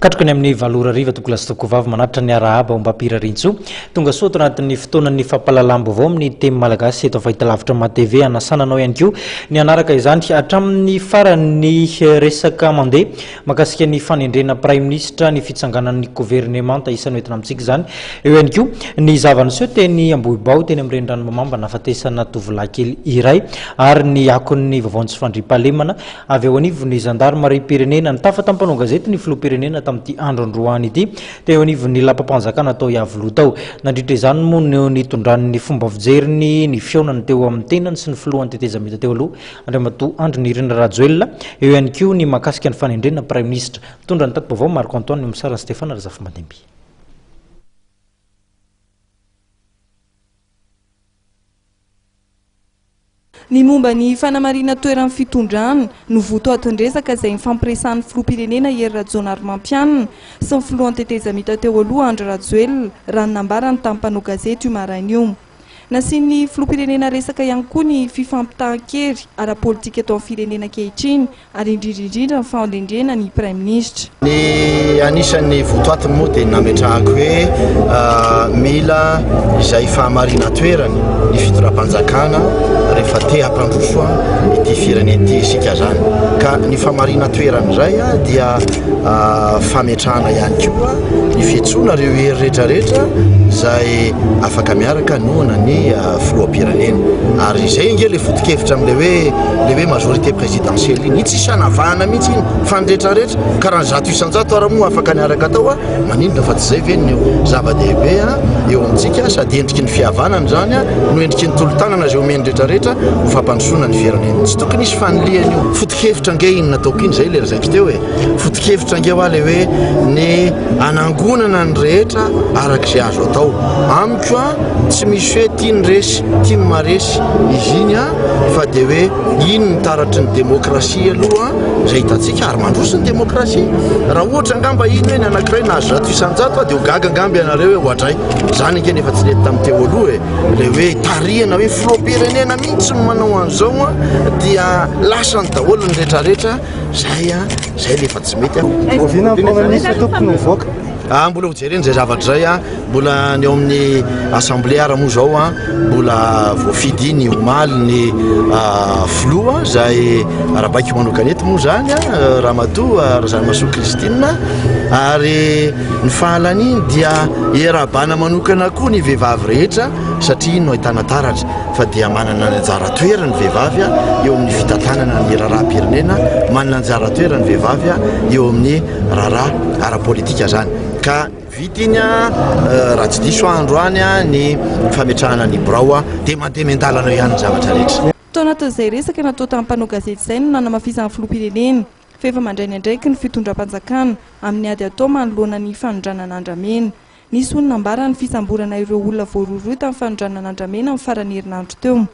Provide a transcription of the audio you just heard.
Katroka ny amin'ny valo ora hariva tompokolahy sy tompokovavy manatitra ny arahaba ombam-pirariantsoa. Tonga soa ato anatin'ny fotoanan'ny fampahalalam-baovao amin'ny teny malagasy eto fahitalavitra MATV. Hanasana anao ihany koa ny hanaraka izany hatramin'ny farany resaka mandeha mahakasika ny fanendrena praiminisitra, ny fitsanganan'ny governemanta isan'ny hoentina amintsika izany. Eo ihany koa ny zava-niseho teny Ambohibao teny amin'ny renirano Mamamba nahafatesana tovolahy kely iray ary ny akon'ny vaovaon'ny tsy fandriampahalemana Avy eo anivon'ny zandarimariam-pirenena, nitafa tamin'ny mpanao gazety ny filoham-pirenena tamin'ity andro androany ity, teo anivon'ny lapam-panjakana tao Iavoloha tao. Nandritra izany moa no nitondrany ny fomba fijeriny ny fihaonany teo amin'ny tenany sy ny filohan'ny tetezamita teo aloha, Andriamatoa Andry Nirina Rajoelina. Eo ihany koa ny mahakasika ny fanendrena praiminisitra. Mitondra ny tati-baovao Marc Antoine Misara Stefana Razafimandimby. Ny momba ny fanamarinan-toeran'ny fitondrana no votoatin-dresaka izay nifampiresahan'ny filoham-pirenena Hery Rajaonarimampianina sy ny filohan'ny tetezamita teo aloha Andry Rajoelina raha ny nambarany tamin'ny mpanao gazety io maraina io. Nasian'ny filoham-pirenena resaka ihany koa ny fifampitahan-kery ara-politika eto amin'ny firenena ankehitriny ary indrindra indrindra ny fahendrena ny Praiminisitra. Ny anisan'ny votoatiny moa dia ny nametrahako hoe mila izay fahamarinan-toerana ny fitondram-panjakana rehefa te hampandroso ity firenena ity isika izany. Ka ny fahamarinan-toerana izay dia fametrahana ihany koa ny fiantsoana ireo hery rehetrarehetra izay afaka miaraka hanohana ny filoham-pirenena. Ary izay ange ilay foto-kevitra amin'ilay hoe ilay hoe majorité présidentielle iny. Iny tsisy hanavahana mihitsy iny fa ny rehetrarehetra ka raha ny 100% ara moa afaka niaraka tao a, maninona fa tsy izay ve no zava-dehibe eo amintsika sady endriky ny fihavanana izany no endriky ny tolo-tanana izay omen'ny rehetrarehetra ho fampandrosoana ny firenena. Tsy tokony hisy fanilihana io. Foto-kevitra ange iny nataoko iny, izay ilay lazaiko teo e. Foto-kevitra ange hoa ilay hoe ny hanangonana ny rehetra araka izay azo atao. Amiko a, tsy misy hoe tia ny resy, tia ny maharesy izy iny a, fa dia hoe iny ny taratry ny demokrasia aloha izay hitantsika ary mandroso ny demokrasia. Raha ohatra angamba iny hoe ny anankiray nahazo 100% dia ho gaga angamba ianareo hoe oadray, izany ange nefa tsy nety tamin'ny teo aloha e. Ilay hoe tarihana hoe filoham-pirenena mihitsy no manao an'izao a, dia lasany daholo ny rehetrarehetra. Zay a, zay le efa tsy mety a. Oviana ny Premier Ministre tompoko no mivoaka? Ah, mbola ho jerena izay zavatra izay a, mbola ny ao amin'ny assemblée ara moa zao a, mbola voafidy ny omaly ny filoha izay arabaiko manokana eto moa zany a, Ramatoa Razanamahasoa Christine, ary ny fahalaniany dia iarahabana manokana koa ny vehivavy rehetra satria iny no ahitana taratra. fa dia manana ny anjara toerany ny vehivavy eo amin'ny fitantanana ny raharaham-pirenena, manana anjara toerany ny vehivavy eo amin'ny raharaha ara-politika izany. Ka vita iny raha tsy diso aho androany ny fametrahana ny birao dia mandeha miandalana eo ihany ny zavatra rehetra. Tao anatin'izay resaka natao tamin'ny mpanao gazety izay no nanamafisan'ny filoham-pirenena fa efa mandray ny andraikiny ny fitondram-panjakana amin'ny ady atao manoloana ny fanondranana andramena. Nisy hono nambara ny fisamborana ireo olona voarohirohy tamin'ny fanondranana andramena ny faran'ny herinandro teo.